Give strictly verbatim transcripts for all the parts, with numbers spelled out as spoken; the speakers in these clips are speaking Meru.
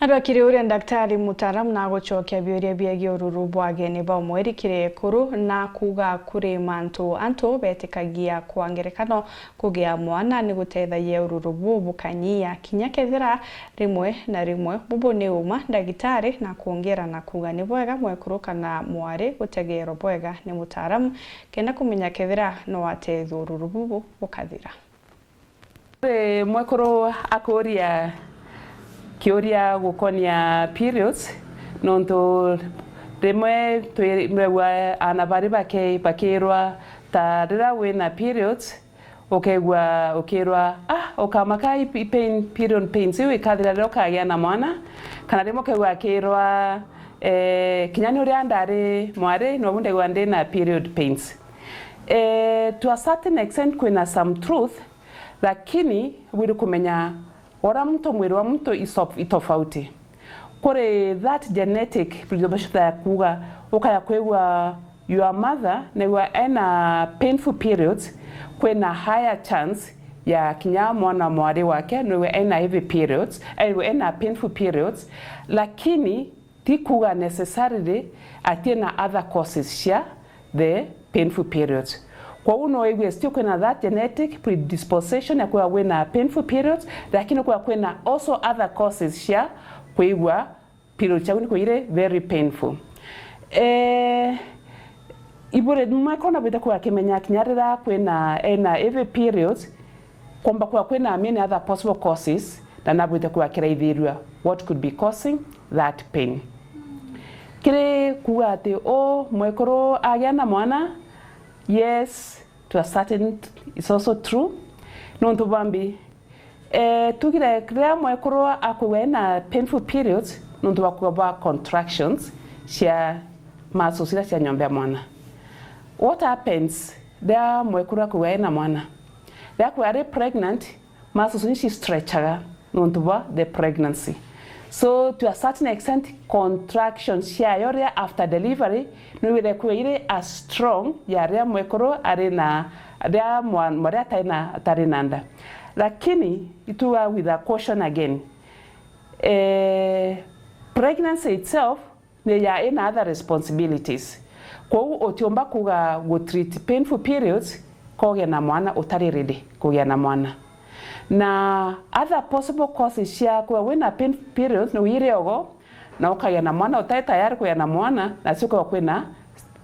Na ndwakiri uria ndaktari mutaaramu na gucokia biuria biegie ururu bwa ageni ba umweri kiri ekuru na kuuga kuri mantu antu betikagia kwa ngerekano kugia mwana ni gutethagia ururu buu bukanyia kinya kethira rimwe na rimwe bubu ni uma ndagitari na kuongera na kuuga ni bwega mwekuru kana mwari gutegeerwa bwega ni mutaaramu kenda kumenya kethira no atethua ururu bubu bukathira. Ri mwekuru akuria kiuria gukonia periods, nontu rimwe twi-, nigua aana bari bake-, bakirwa ta riria wina periods, ukeigua ukirwa, "Ah, ukamaka i, i pain, period pains iu ikathira riria ukagia na mwana." Kana rimwe ukeigua akirwa, eh, "Kinya ni uria ndari mwari, nobu ndaigua ndina period pains." Eh, to a certain extent, kwina some truth, lakini bwiri kumenya uria muntu, mwiri wa muntu iso-, itofauti. Kuri that genetic predisposition ya kuuga, ukaya kwigua your mother, nigua ena painful periods, kwina higher chance ya kinya mwana mwari wake, nigua ena heavy periods, eh, ena painful periods, lakini ti kuuga necessarily atina other causes cia the painful periods. Kwou no wigwe still kwina that genetic predisposition ya kwigua wina painful periods, lakini kwigua kwina also other causes cia kwigua periods ciaku ni kwiri very painful. Eh, ibure mwekona bwite kwigua kimenya kinya riria kwina ena heavy periods, kwomba kwigua kwina many other possible causes, na nabwite kwigua kiraithirua what could be causing that pain. Kiri kuuga ati u mwekuru agia na mwana, yes, to a certain, it's also true. Nontu bambi, eh, tugire riria mwekuru akwigua ena painful periods, nontu bwa kuuga bwa contractions cia muscles iria cia nyomba ya mwana. What happens riria mwekuru akwigua ena mwana? Riria akwigua ari pregnant, muscles ni ci stretchaga nontu bwa the pregnancy. So to a certain extent, contractions ciayo riria after delivery, nwire kwigua iri as strong ya riria mwekuru ari na, riria mwa-, mwari atari na, atari na nda. Lakini ituga with a caution again, eh, pregnancy itself ni ya ina other responsibilities. Kwou utiumba kuuga gu treat painful periods kogia na mwana utari ready kugia na mwana. Na other possible causes cia kwigua wina pain periods ni wire ogo, na ukagia na mwana utai tayari kugia na mwana, na cio kwigua kwina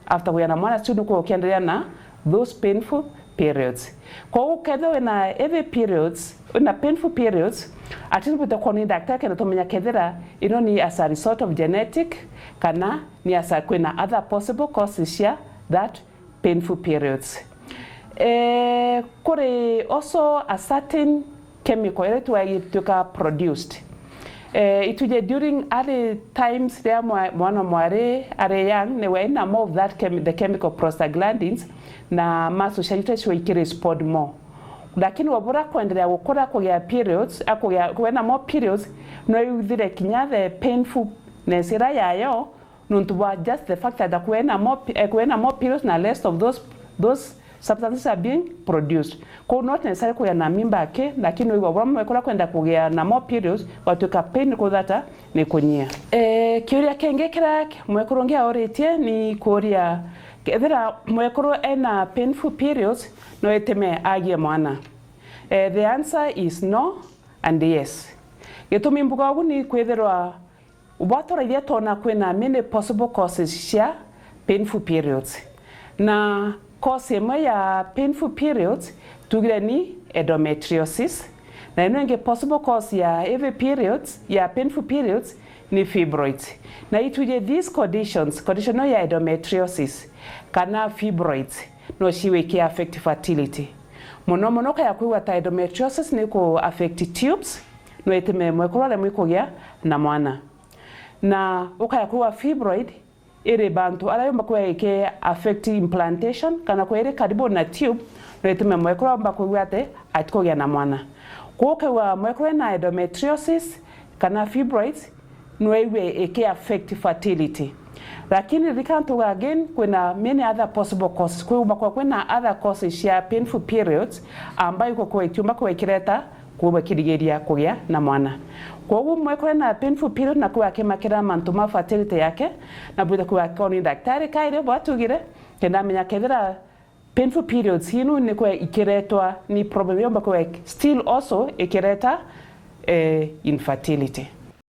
after kugia na mwana, cio nukwigua ukiendelea na those painful periods. Kwou kethira wina heavy periods, wina painful periods, at least bwite kwona daktari kenda tumenya kethira ino ni as a result of genetic, kana ni as a, kwina other possible causes cia that painful periods. Eh, kuri also a certain chemical iria itwika produced. Eh, ituje during early times riria mwa-, mwana mwari ari young, nigwe ina more of that chemi-, the chemical prostaglandins, na muscles ciayo ciwe ikirespond more. Lakini wabura kwendelea gukura, kugia periods, a, kugia, kwina more periods, no yuthire kinya the painfulness iria yayo, nontu bwa just the fact that kwina more pe-, eh, kwina more periods na less of those, those substances are being produced. Kwou not necessarily kugia na mimba aki, lakini wigua bwa mwekuru kwenda kugia na more periods, gwatuika pain kuthata ni kunyia. Eh, kiuria kingi kiria mwekuru ungi auritie ni kuria, kethira mwekuru ena painful periods, no itime agie mwana? Eh, the answer is no and yes. Gitumi mbuga ugu ni kwithirwa bwaturaithia twona kwina many possible causes cia painful periods. Na cause imwe ya painful periods tugire ni endometriosis. Na ino ingi possible cause ya heavy periods, ya painful periods, ni fibroids. Na ituje these conditions, condition ino ya endometriosis kana fibroids, no ciwe iki affect fertility. Muno muno kaya kwigua ta endometriosis ni ku affect tubes, no itime mwekuru aremwe kugia na mwana. Na ukaya kwigua fibroid iri bantu aria yumba kwigua iki affect implantation, kana kwigua iri karibu na tube, no itime mwekuru aumba kwigua ati atikugia na mwana. Kwou ukigua mwekuru ena endometriosis kana fibroids, no iwe iki affect fertility. Lakini ririkana tuga again, kwina many other possible causes. Kwiumba kwa kwina other causes cia painful periods, ambayo iko kwa itiumba kwa ikireta Kwou bakirigiria kugia na mwana. Kwogu umwe kuri na painful period na kwou akimakira mantu ma fertility yake, na bwitha kwou akoni daktari kairi bwatugire, kenda amenya kethira painful periods inu ni kwe ikiretwa ni problem yomba kwe still also ikireta eh, infertility.